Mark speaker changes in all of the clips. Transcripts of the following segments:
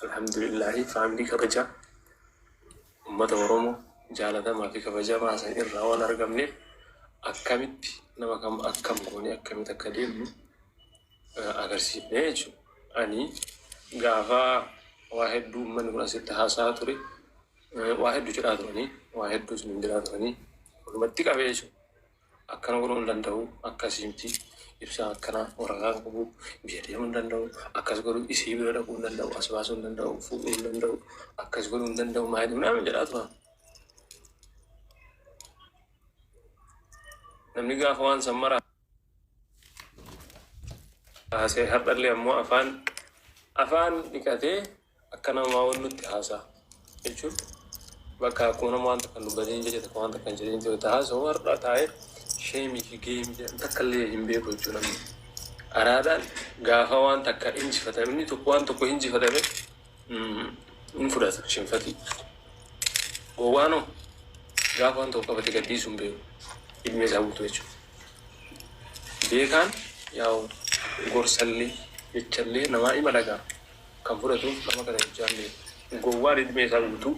Speaker 1: Alhamdulillaahi faamilii kabajaa ummata Oromoo jaalatamaa fi kabajamaa san irraa waan argamneef akkamitti nama kam akkam goonee akkamitti akka deemnu agarsiifne jechuudha. Ani gaafa waa hedduu ummanni kun asitti haasa'aa ture waa hedduu jedhaa turanii waa hedduu isin jedhaa turanii walumatti qabee jechuudha. Akkana godhuu hin danda'u, akkasii miti, ibsaan akkanaa, waraqaa hin qabu, biyya deemuu hin danda'u, akkas godhuu, isii bira dhaquu hin danda'u, as baasuu hin danda'u, fuudhuu hin danda'u, akkas godhuu hin danda'u, maal jedhu jedhaa turan. Namni gaafa waan san mara haasa'e har'allee ammoo afaan afaan dhiqatee akka nama waan nutti haasa'a jechuun bakka akkuma nama waan takka hin dubbatin jecha takka waan takka hin jedhin ta'e haasa'u har'a taa'ee sheemii fi geemii jedhan takka illee hin beeku jechuudha namni. Araadaan gaafa waan takka injifatame inni tokko waan tokko injifatame hin fudhata shinfatii. Gowwaanoo gaafa waan tokko qabate gadhiisuu hin beeku. Ilmi isaa guutuu jechuudha. Beekaan yaa'u gorsallee jechallee namaa ima dhaga'a. Kan fudhatuuf nama kana jechaa hin beeku. Gowwaan ilmi isaa guutuu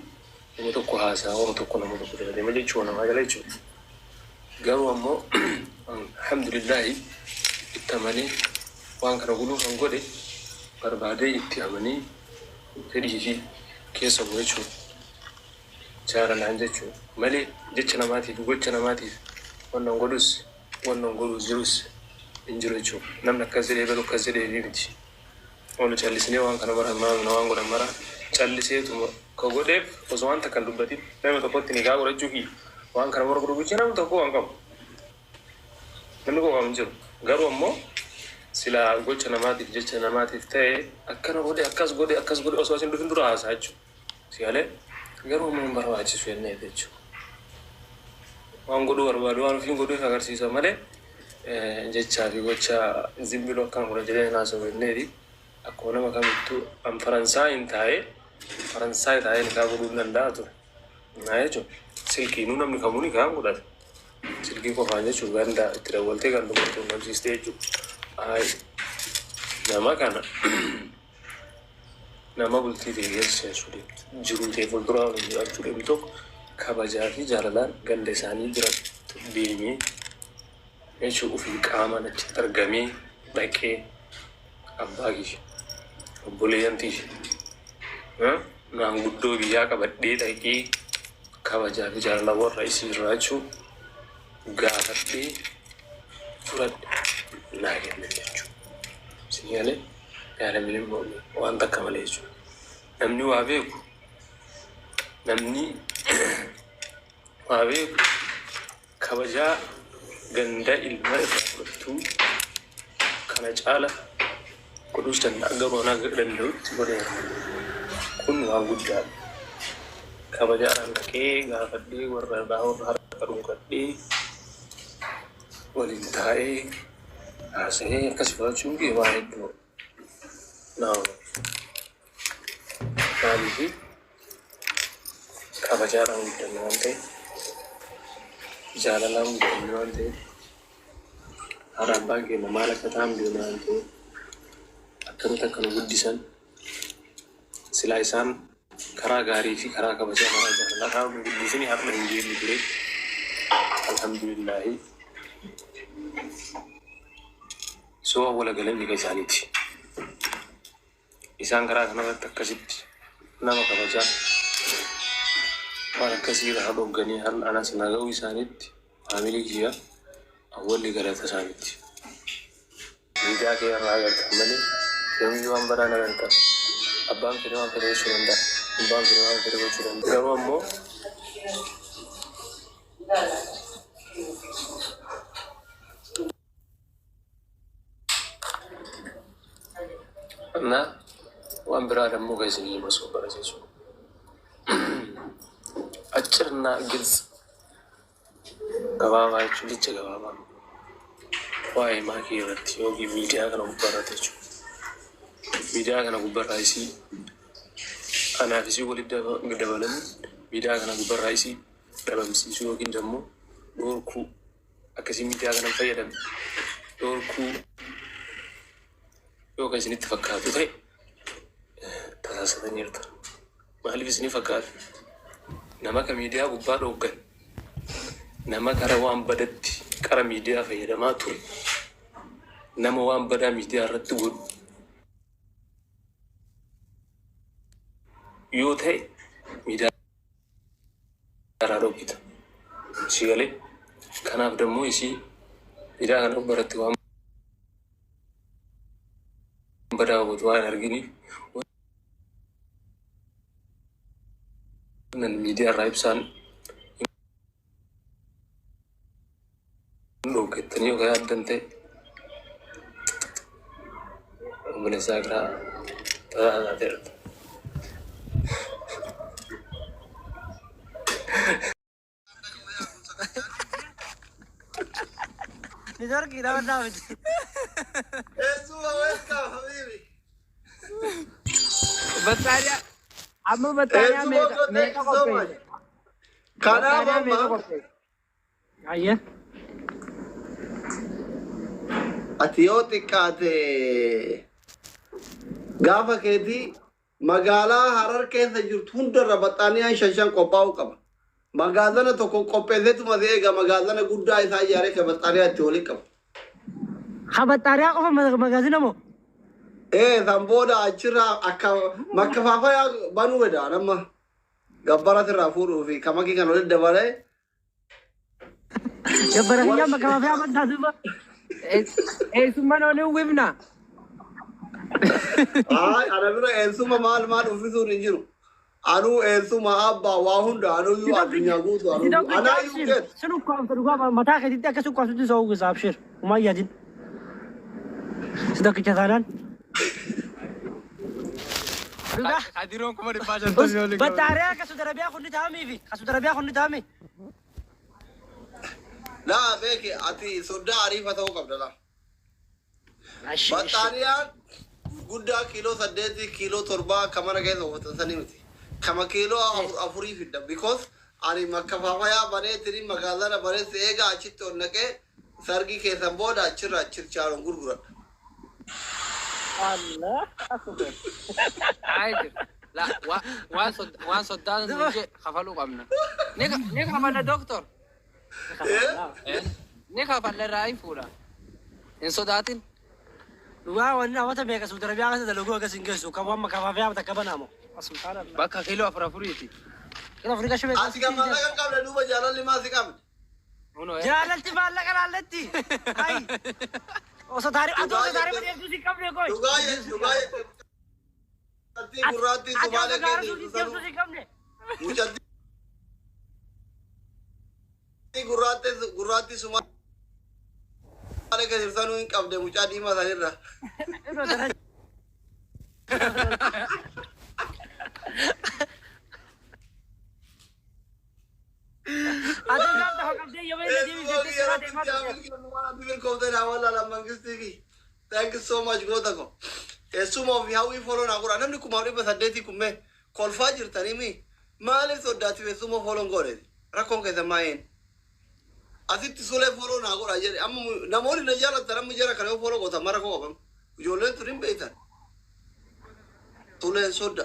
Speaker 1: nama tokko haasa'a nama tokko nama tokko jala deema jechuudha namaa jala jechuudha. Garuu ammoo alhamdulillahi itti amanee waan kana godhuu kan godhe barbaadee itti amanee fedhii fi keessa bu'e jechuudha. Jaalalaan jechuudha. Malee jecha namaatiif gocha namaatiif wannan godhus wannan godhuus jirus hin jiru jechuudha. Namni akkas jedhee balu akkas jedhee miti. Onu callisnee waan kana mara maamna waan godhan mara calliseetuma ka godheef osoo waan takka hin dubbatin nama tokkotti nikaa godhachuu fi waan kana mara godhuu bicha namni tokko waan qabu. Namni koo qabu hin jiru. Garuu ammoo silaa gocha namaatiif jecha namaatiif ta'e akkana godhe akkas godhe akkas godhe osoo asin dhufin dura haasaa jechuudha. Si galee garuu ammoo hin barbaachisu jennee jechuudha. Waan godhuu barbaadu waan ofiin godhuuf agarsiisa malee jechaa fi gocha zimbiloo akkana godha jedhee hin haasa'u jenneeti. Akkuma nama kamittuu an Faransaayiin taa'ee Faransaay taa'ee nikaa godhuu hin danda'a ture. Naa jechuun silkiinuu namni kamuu nikaa hin godhata. Silkii qofaan jechuun ganda itti dawwaltee ganduma quunnamsiistee jechuudha. Ayi nama kana nama bultii tee keessa seensu deemtu jiruu tee fuulduraa waliin jiraachuu deemtu tokko kabajaa fi jaalalaan ganda isaanii bira deemee jechuun ofii qaamaan achitti argamee dhaqee abbaa kiyya obboleeyyan tiyya maanguddoo biyyaa qabadhee dhaqee kabajaa fi jaalala warra isii irraa jechuun gaafadhee fudhadhe naa kennan jechuudha. Isin galee yaadamni immoo waan takka malee jechuudha. Namni waa beeku namni waa beeku kabajaa ganda ilma irraa fudhattuu kana caala godhuus danda'a garuu ana danda'utti godheera. Kun waan guddaadha. Kabajaadhaan dhaqee gaafadhee warra irraa warra harka dhungadhee waliin taa'ee haasa'ee akkas fudhachuun kee waan hedduu nama maaliifi kabajaadhaan guddanne waan ta'eef jaalalaan guddanne waan ta'eef haadha abbaan keenya maal akka ta'an beekna waan ta'eef akkamitti akka nu guddisan silaa isaan karaa gaarii fi karaa kabajaa karaa jaalalaa karaa nu guddisanii har'a hin geenye ture. Alhamdulillahi. So awwala galanni ka isaaniiti. Isaan karaa kanarratti akkasitti nama kabajaa waan akkasii irraa dhogganii har'a anas na ga'uu isaaniitti faamilii kiyya awwalli galata isaaniiti. Miidiyaa kee irraa agartan malee yoomiyyuu waan badaa hin agartan. Abbaan fedhe waan fedhe jechuu danda'a. Abbaan fedhe waan fedhe gochuu danda'a. Garuu ammoo እና waan biraa ደግሞ ከዚህ መስሎ በረሴሱ አጭርና ግልጽ gabaabaa jechuun jecha gabaabaa waa'ee maakii irratti yookiin miidiyaa kana gubbaarratti jechuudha. Miidiyaa kana gubbaarraa isii anaaf isii walitti dabalanii miidiyaa kana gubbaarraa isii dhabamsiisuu yookiin immoo dhorkuu akkasii miidiyaa kana hin fayyadamne dhorkuu yoo kan isinitti fakkaatu ta'e Tasaasataniirta. Maaliif isinii fakkaata? Nama ka miidiyaa gubbaa dhooggan. Nama kara waan badatti qara miidiyaa fayyadamaa ture. Nama waan badaa miidiyaa irratti godhu yoo ta'e miidiyaa irraa dhoggita. Si galee? Kanaaf dammoo isii miidiyaa kana gubbaratti waan badaa gootu waan hin arginiif wannan miidiyaa irraa ibsaan hin dhooggettanii yoo yaaddan ta'e obboleessaa biraa tasaasateerta.
Speaker 2: Network nama miti.
Speaker 3: Eessuma, welcome habibi.
Speaker 4: Battaariyaa amma battaariyaa
Speaker 3: Eessuma
Speaker 4: meeqa
Speaker 3: ko, thank
Speaker 4: meeqa
Speaker 3: you so much.
Speaker 4: qopheesse?
Speaker 3: Kanaaf
Speaker 4: Battaariyaa meeqa
Speaker 3: amma
Speaker 4: qopheesse? Ayyee.
Speaker 3: Ati yoo xiqqaate gaafa keetii magaalaa Harar keessa jirtu hundarra baxxaaniyaan shan shan qophaa'uu qaba. Magaazana tokko qopheesseetuma si eega, magaazana guddaa isaa ijaaree ka baxxaaniyaa itti walitti qabu.
Speaker 2: Ha, battaariyaa qofa magaazina moo?
Speaker 3: Ee, san booda achirraa akka makkafaafayaa banuu fedha nama gabbara sirraa fuudhuu fi kamakii kan walitti dabalee.
Speaker 2: Gabbara kiyyaa makkafaafee amantaa duuba.
Speaker 4: Eessummaan ooluu uwwifna.
Speaker 3: Ay, ana bira eessuma maal maal uffisuun hin jiru. Anuu eessuma abbaa waa hunda anuyyuu addunyaa guutu anuyyuu anaayyuu keessa.
Speaker 2: Sun ukkaamsa dhugaa mataa keetitti akka sukkaamsutti isa uwwisa, abshir. Umaa yaadin. Si tokkicha taanaan. Dhugaa.
Speaker 4: Adiroon 150,000 olii qaba.
Speaker 2: Battaariyaa akka Saudi Arabiyaa kun ni ta'amiifi. Ka Saudi Arabiyaa kun ni ta'ami.
Speaker 3: Laa beeki, ati soddaa ariifa ta'uu qabda laa.
Speaker 2: Ashi.
Speaker 3: Baxxaaniyaan guddaa kiiloo 8, kiiloo 7 akka mana keessa uffatan sanii miti. Kama kiiloo 4 afurii fidda. Because ani makkafaafayaa baneetini magaalana baneessi eega achitti ol naqee sargii keessan booda achirraa chirchaaroon gurguradha.
Speaker 2: Allah akbar.
Speaker 4: Ayi jira. La waan soddaan
Speaker 2: Duba.
Speaker 4: nu kafaluu qabna. Ni kafalla, doctor.
Speaker 3: Eh?
Speaker 4: Ni kafalla, irraa hin fuudha. Hin sodaatin.
Speaker 2: Dhugaa wanni hawwata meeqa Saudi Arabiyaa keessa dalaguu akkas hin geessu. Kan waan makkafaafee takka banaamu. Subhaanallah.
Speaker 4: Bakka kiiloo afur afuriiti.
Speaker 2: Kila Afrikaa shubee.
Speaker 3: Ati kan maallaqa hin qabne duuba jaalalli maa si qabne?
Speaker 4: Kunoo.
Speaker 2: Jaalalti maallaqa laalletti. Hai. Osoo taarii ati osoo taarii deemtuu si qabne koi.
Speaker 3: Dhugaa jette, dhugaa jette. Mucattii gurraattii
Speaker 2: Ati
Speaker 3: Sumaalee
Speaker 2: osoo gaara
Speaker 3: keessa
Speaker 2: suutii
Speaker 3: jirtu
Speaker 2: deemtuu
Speaker 3: sanuu.
Speaker 2: si qabne.
Speaker 3: Mucattii gurraattii Sumaalee keessa jirtu sanuu hin qabde mucaa diimaa sanirra.
Speaker 2: Irra dara. Ati gaaf tokko qabdee yoo inni deebiif jettee sirraa deemaa turte.
Speaker 3: Thank you so much, goota ko. Eessuma ofii hawwii follow naa godha. Namni 1800 kummee kolfaa jirtanii mi? Maaliif soddaatiif eessuma follow godhe? Rakkoon keessa maayeen? Asitti sulee follow naa godha jedhe. Amma namoonni na jaalatan amma jara kana yoo follow gootan mara koo qaban. Ijoolleen tun hin beektan. Suleen sodda.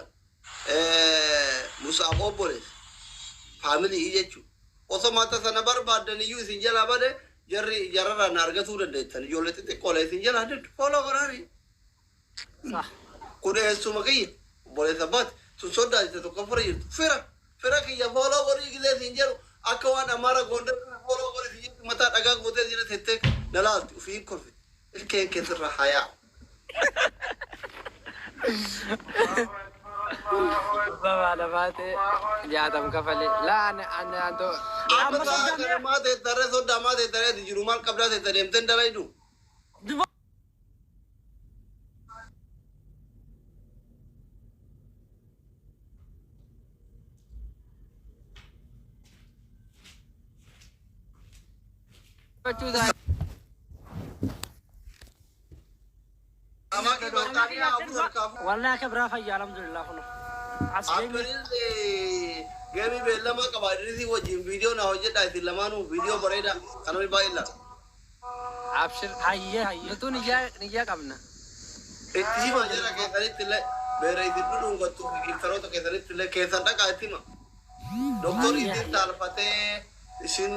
Speaker 3: Musaaf obboleessa. Family jechuudha. Osoo mata sana barbaaddan iyyuu isin jalaa bade, jarri jararraa na argatuu dandeettan. Ijoollee xixiqqoolee isin jalaa diddu. Follow godhaani. Kun eessuma kiyya. Obboleessa abbaati. Sun soddaa jirte, tokko fira jirtu. Fira. Fira kiyya follow godhii gisee isin jedhu akka waan Amaara Gondar kana follow godhi isin jettu mataa dhagaa gootee jira tettee na laalti. Ofii hin kolfiti. Ilkeen keessirra hayaa.
Speaker 4: Abbaa lafaatee 60 kafalee. La ani ani anto.
Speaker 3: Amma kana maa teettaree soddaa maa teettaree ati jiru maal qabdaa teetta deemteen dalaydu.
Speaker 2: Duba.
Speaker 4: Gochuu isaa.
Speaker 3: Amaa baxxaaniyaa 4 harkaa fuudhu.
Speaker 2: Wallahi akka biraa fayyaa, alhamdulillah, kun. As geenye.
Speaker 3: April geemii beellama qaba. Idrisii wajjin viidiyoo na hojjedha isin lamaanuu, viidiyoo bareeda kan namni baay'ee ilaala.
Speaker 4: Abshir.
Speaker 2: Hayyee, hayyee.
Speaker 4: Nutuu niyyaa niyyaa qabna.
Speaker 3: Itti hima jara keessanitti illee. Beera isin dhudhungattu intaroota keessanitti illee keessan dhaqaa itti hima. Doktorri isin saalfatee isin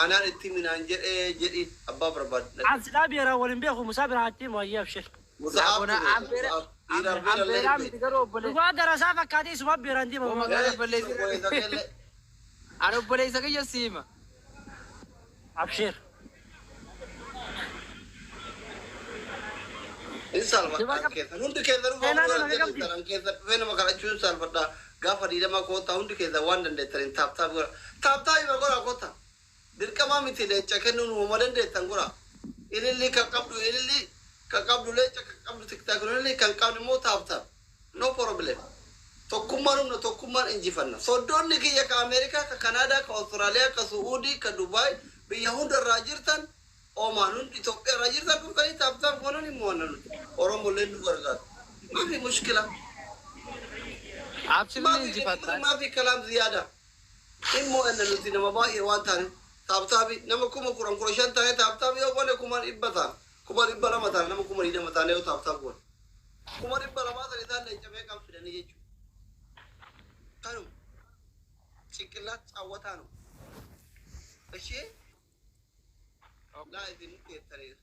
Speaker 3: anaan itti minaan jedhee jedhi abbaa barbaadde.
Speaker 2: An silaa beeraan waliin beeku musaa biraa itti himu ayyee abshir.
Speaker 3: Musaaf dhiiraaf beera illee
Speaker 4: Ambeeraa miti garuu obboleessa.
Speaker 2: Dhugaa darasaa fakkaatee isuma beeraan deema.
Speaker 4: Oma gara obboleessa. Ani obboleessa kiyya siima.
Speaker 2: Abshir.
Speaker 3: In saalfadhaan keessan hundi keessan dhufaa keessan dhufee nama kadhachuu hin saalfadhaa gaafa diidama koottaa hundi keessan waan dandeettaniin taaptaap godha taaptaap ima godha koottaa dirqamaa miti leenca kennuun uumama dandeettan godha ililli kan qabdu ililli kan qabdu leenca kan qabdu tiktaak ililli kan qabdu immoo taaptaap no problem tokkummaan humna tokkummaan injifanna soddoonni kiyya ka Ameerikaa ka Kanaadaa ka Awustiraaliyaa ka Su'uudii ka Dubaay biyya hundarraa jirtan Omaan hundi Itoophiyaa irraa jirtan dhuftanii taaptaap goonan hin mo'anna nuti. Oromolleen nu gargaaru. Maafi mushkila.
Speaker 4: Abshirri
Speaker 3: Maafi
Speaker 4: injifatta.
Speaker 3: maafi kalaam ziyaada. Hin mo'anna nuti nama baay'ee waan taaneef. Taaptaapi nama 10,000 15,000 taane taaptaapi yoo goone 100,000 taana. 200,000 taana nama 20,000 taane yoo taaptaap goone. 200,000 sana isaan leencamee kan fidanii jechuudha. Kanuma. Cinqillaat caawwataanu. Ishee laa isin keessaniidha.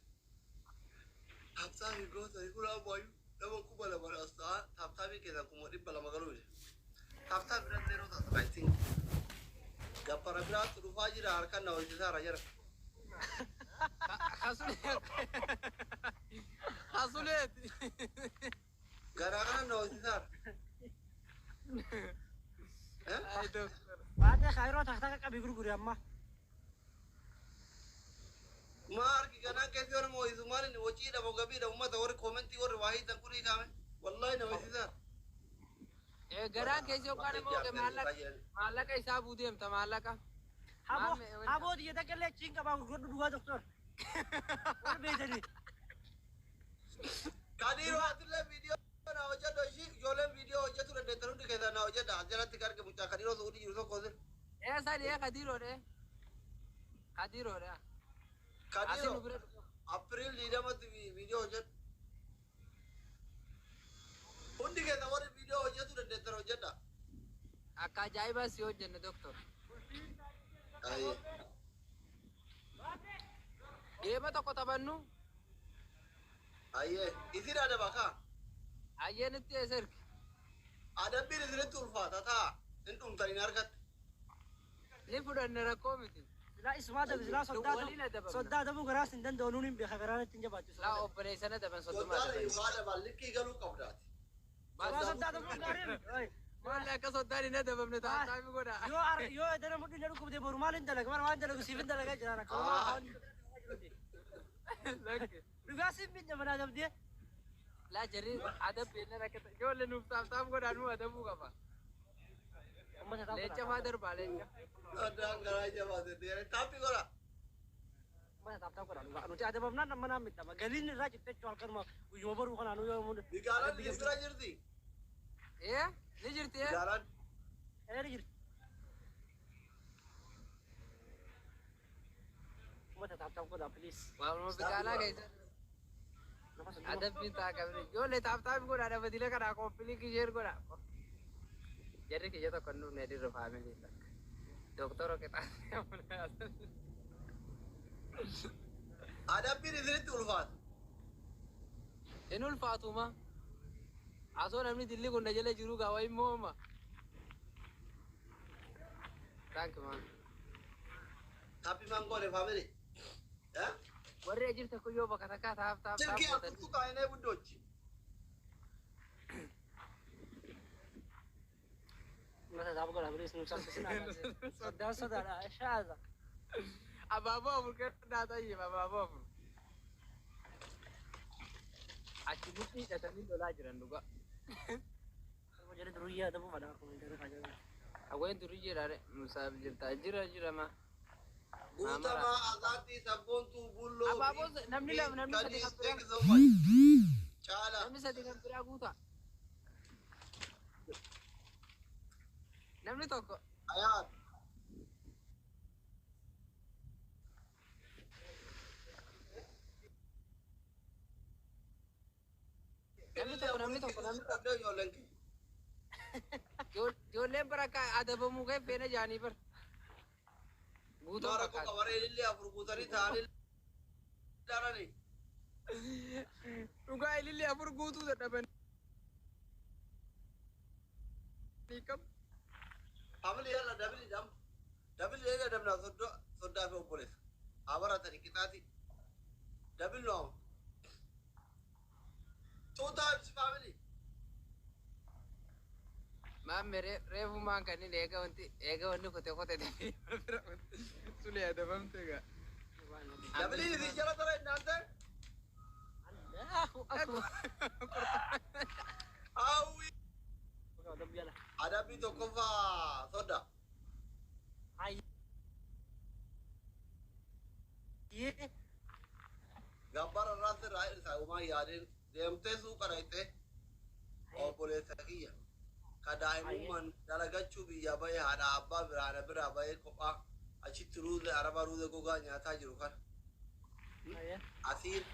Speaker 3: Taaptaapi gootanii kun ammayyuu nama 2,000 as ta'a taaptaapi keessan 200,000 galuu jira. Taaptaapi irratti yeroo ta'a I think. Gabbara biraatti dhufaa jira harkaan na hojjetaa jira.
Speaker 4: Hasuleeti.
Speaker 3: Garaa kana na hojjetaa.
Speaker 4: Ay doktor.
Speaker 2: Baatee kaayiroo takka qabii gurguri amma.
Speaker 3: Maa argi ganaan keessi yoo nama ho'isu maal inni waciidha moo gabiidha uummata warri koomentii warri waa hiitan kun hiikame. Wallahi na hojjetaa.
Speaker 4: Garaan keessi yookaan immoo maallaqa isaa buudeemta maallaqa.
Speaker 2: Haboo haboo xiyya takka illee achiin qabaa gurguradhu dhugaa doktor. Warri beeytanii.
Speaker 3: Kadiiroo atillee viidiyoo na hojjedhu ishii ijoolleen viidiyoo hojjetu dandeettan hundi keessaa na hojjedha. As jalatti kan argamu mucaa Kadiiroo Suudii jiru tokko sir.
Speaker 4: Eessa dhiyee kadiiroodhe. Kadiiroodhe. Asii nu
Speaker 3: Kadiiroo
Speaker 4: bira dhufu.
Speaker 3: April 20tti viidiyoo hojjedhu. Hundi keessaa warri viidiyoo hojjetu dandeettan hojjedha.
Speaker 4: Akka ajaa'ibaa si hojjenne doktor.
Speaker 3: Ayyee.
Speaker 4: Geema tokko taphannu.
Speaker 3: Ayyee. Isin adaba kaa.
Speaker 4: Ayyee nutti eessa ergi.
Speaker 3: Adabbiin isinitti ulfaata taa. Hin dhumtan hin argatte.
Speaker 4: Ni fudhanne rakkoo miti.
Speaker 2: Silaa isumaa dabe silaa soddaa
Speaker 4: Waliin adabamna.
Speaker 2: soddaa dabuu garaas hin danda'u nuun hin beeka garaan ittiin jabaachisu.
Speaker 4: Laa obboleessa na daban soddoma
Speaker 3: Soddaan
Speaker 4: daban.
Speaker 3: yoo adaban likkii galuu qabdaati.
Speaker 2: Silaa soddaa dabuu gaarii miti.
Speaker 4: Maali akka soddaan hin adabamne taa'aa godha.
Speaker 2: Yoo ar yoo edana mudhiin na dhukkubde boru maal hin dalaga bara waan dalagu siif hin dalagaa jiraan akka waan dhugaa siif miidha manaa dabdee.
Speaker 4: Laa jarri adabbii inni rakkata. Ijoollee nuuf taaf godhaa nu adabuu qaba.
Speaker 2: Uummata taaf
Speaker 4: Leenca faa darbaa leenca.
Speaker 3: Soddaan garaa jabaate deere. Taappii godha.
Speaker 2: Uummata taaf taaf godhaa dhugaa nuti adabamnaan amma naan miidhama galiin irraa citte jechuun halkanuma guyyuma boruu kanaa nu yoo
Speaker 3: Bigaalaan isin bira jirti.
Speaker 4: Ee ni jirti ee.
Speaker 3: Bigaalaan.
Speaker 2: Ee ni jirti. Uummata taaf taaf godhaa please.
Speaker 4: Waanuma biqaalaa keessa.
Speaker 2: Nama 30.
Speaker 4: Adabbiin taa qabne. Ijoollee taaf taaf godhaa dhabatile kanaa koppilii kisheer godhaa. Jarri kiyya tokko hin dhufne dirra faamilii takka. Doktora qixaa.
Speaker 3: Adabbiin isinitti ulfaata.
Speaker 4: Hin ulfaatuma. Asoo namni dilli kun na jala jiru gaa wayi mooma. Thank you man.
Speaker 3: Taappii maan goone faamilii.
Speaker 4: Warri ajirta kun yoo bakka takkaa taaf taaf taaf
Speaker 3: Silkii
Speaker 4: godhan.
Speaker 3: akkuttu kaa'inee guddoochi.
Speaker 2: Uummata taaf godhaa please nu salphisinaa. Soddaan sodaadha shaaza.
Speaker 4: Abaaboo afur kennaa tayyib abaaboo afur. Achi mudhii hidhatanii lolaa jiran dhugaa.
Speaker 2: Jedhe duruyyaa adabuu fadhaa akkuma jedhu fadhaa.
Speaker 4: Hawween duriyyeedhaan musaaf jirta jira jira ma.
Speaker 3: Guutamaa Azaatti Sabboontuu Bulloo.
Speaker 4: Abaaboo namni lama namni sadi kan biraa.
Speaker 3: Thank you so much. Caala.
Speaker 4: Namni sadi kan biraa guuta. Namni tokko.
Speaker 3: Ayaat.
Speaker 4: Namni tokko. Namni tokko namni tokko
Speaker 3: Dhabdee ijoolleen kee.
Speaker 4: Ijoolleen bara akka adabamuu kee feena jaanii bara. Guutuu
Speaker 3: Maara koo
Speaker 4: fakkaata.
Speaker 3: qabaree ilillee afur guutanii taa'anii ilaalanii.
Speaker 4: Dhugaa ilillee afur guutuu dadhaban. Kam?
Speaker 3: Family yalla double dam. Double yalla dabna soddo soddaa fi obboleessa. Haa baratanii qixaati. Double no. Two times family.
Speaker 4: Maamme reefumaan kan inni eega wanti eega wanni kote kote sulee adabamte egaa.
Speaker 3: Double isin jala tara innaan
Speaker 2: Allahu akbar.
Speaker 3: Hawwi. Adabbii tokkoffaa sodda.
Speaker 2: Ayyee.
Speaker 3: Gabbara irraa sirraa hir'isaa uumaan yaadeen deemtee suuqa dhaqxee obboleessa kiyya. Ka daa'imummaan dalagachuu biyya bahee haadha abbaa biraa haadha biraa bahee kophaa achitti ruuze araba ruuze gogaa nyaataa jiru kana.
Speaker 2: Ayyee.
Speaker 3: Asiin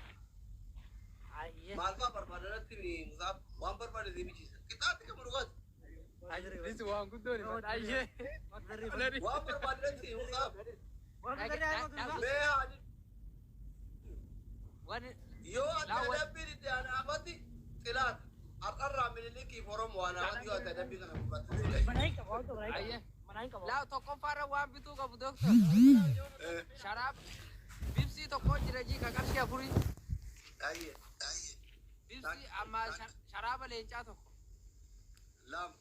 Speaker 2: Ayyee.
Speaker 3: maal fa'aa barbaadanatti musaaf waan barbaade si bichisa. Qixaatti kan dhugaati.
Speaker 4: Isi waan guddoon ifadha. Ayyee.
Speaker 3: Waan barbaadanatti musaaf. Mee haadhi
Speaker 4: Wani
Speaker 3: yoo ati adabbii didde anaafatti xilaata. Har'arraa Minilikiif Oromoo anaafatti yoo ati adabbii kana fudhatte.
Speaker 4: Ayyee. Laa tokkoffaarra waan bituu qabu doctor. Sharaab bibsii tokko jira jii ka qarshii afurii.
Speaker 3: Ayyee.
Speaker 4: Bibsii amma sharaaba leencaa tokko.
Speaker 3: Lama.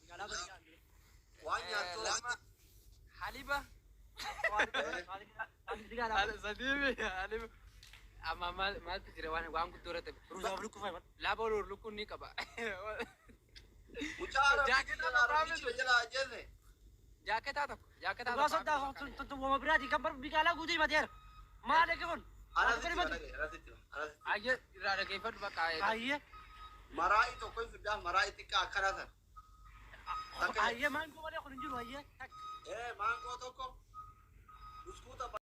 Speaker 3: Waan nyaattu.
Speaker 4: Lama haliba. Sadii haliba. Amma maal maaltu jira waan waan guddoo irratti. Laba ol lukkuun ni qaba.
Speaker 3: Mucaa
Speaker 4: Jaaketaa
Speaker 3: arabbichi
Speaker 4: tokko
Speaker 3: arabbichi jala ajjeese.
Speaker 4: Jaaketaa tokko. Jaaketaa
Speaker 2: Dhugaa
Speaker 4: tokko.
Speaker 2: soddaa wama biraati kan bar biqaalaa guutuu himateera. Maal eege kun? Maal
Speaker 3: Anasitti
Speaker 2: himatu?
Speaker 3: dhagaye, anasitti anasitti.
Speaker 4: Ayyee irraa dhageeffadhu bakka.
Speaker 2: Ayyee.
Speaker 3: Maraa'ii tokko hin fiddaa maraa'ii xiqqaa akkana sana.
Speaker 2: Ayyee maangoo malee kun hin jiru ayyee.
Speaker 3: Maangoo tokko buskuuta.